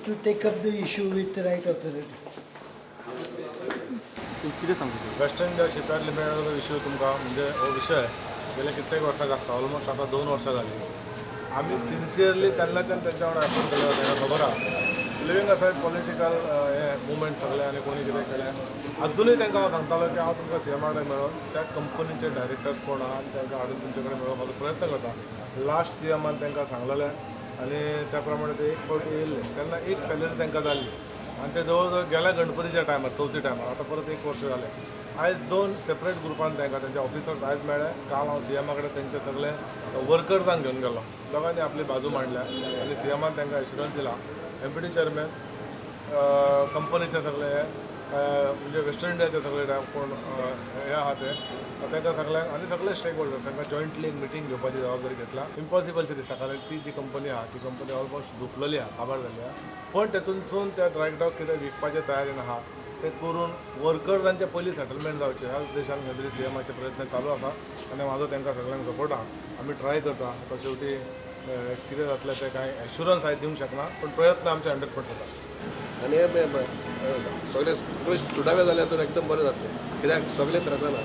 to take up the issue with the right authority. कितें सांगता? Waste India shipyard लिमिटेडाचो issue तुमकां म्हणजे हो विशय गेल्या कित्येक वर्सां आसता, ऑलमोस्ट आतां 2 वर्सां जालीं. आमी सिन्सियरली तेन्नाच्यान तेंच्या वांगडा एफर्ट केले, तांकां खबर आहा. लिवींग असायड पॉलिटिकल हे मुवमेंट सगळे आनी कोणी कितें केलें, अजुनूय तांकां हांव सांगतालो की हांव तुमकां सी एमा कडेन मेळोन त्या कंपनीचे डायरेक्टर्स कोण आहा आनी तांकां हाडून तुमचे कडेन मेळोवपाचो प्रयत्न करता. लास्ट सी एमान तांकां सांगलेलें आनी त्या प्रमाणे ते एक फावट येयल्ले तेन्ना एक सॅलरी तांकां जाल्ली आनी ते जवळ जवळ गेल्या गणपतीच्या टायमार, चवथी टायमार, आतां परत 1 वर्स जालें. आयज 2 सेपरेट ग्रुपान तांकां तेंचे ऑफिसर्स आयज मेळ्ळे. काल हांव सी एमा कडेन तेंचे सगळे वर्कर्सांक घेवन गेलो, दोगांनी आपली बाजू मांडल्या आनी सी एमान तांकां एश्युरन्स दिला. एम पी टी चेअरमॅन, कंपनीचे सगळे हे म्हणजे वेस्टर्न इंडियाचे सगळे कोण हे आहा ते तांकां सगळ्यांक आनी सगळे स्टेक होल्डर्स तांकां जॉयंटली एक मिटींग घेवपाची जबाबदारी घेतला. इम्पॉसिबलशें दिसता कारण ती जी कंपनी आहा ती कंपनी ऑलमोस्ट धुपलेली आहा, काबार जाल्ली आहा. पण तेतूनसून त्या ड्रायडॉक कितें विकपाचे तयारीन आहा ते करून वर्कर्सांचे पयलीं सेटलमेंट जावचें ह्या उद्देशान खंय सी एमाचे प्रयत्न चालू आसा आनी म्हाजो तांकां सगळ्यांक सपोर्ट आहा. आमी ट्राय करता. आतां शेवटी कितें जातलें तें कांय एश्युरन्स आयज दिवंक शकना, पण प्रयत्न आमचे 100% जाता. आनी हे सगळे सुटावे जाल्यार तर एकदम बरें जातलें, कित्याक सगळे त्रासाना.